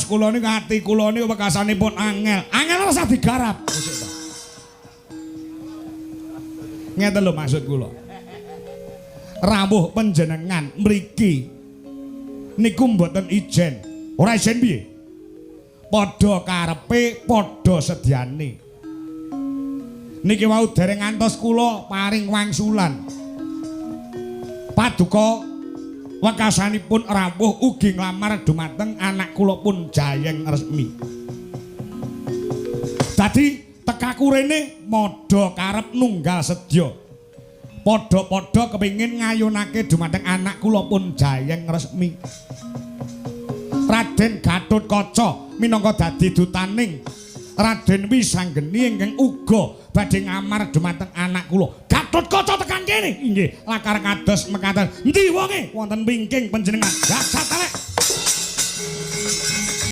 Kula niku ati kula niku wekasanipun angel. Angel ora usah digarap. Ngeten lho maksud kula. Rawuh panjenengan mriki niku mboten ijen. Ora ijen piye? Padha karepe, padha sedyane. Niki wau dereng ngantos kula paring wangsulan. Paduka wekasanipun rawuh ugi nglamar dumateng anak kula pun Jayeng Resmi. Dadi tekaku rene madha karep nunggal sedya. Padha-padha kepingin ngayunake dumateng anak kula pun Jayeng Resmi. Raden Gatotkaca minangka dadi dutaning Raden Wisanggeni ingkang uga badhe ngamar dumateng anak kula. Gatotkaca tekan kene. Inggih, lakar kados mekaten. Endi wonge? Wonten wingking panjenengan. Gajah telek.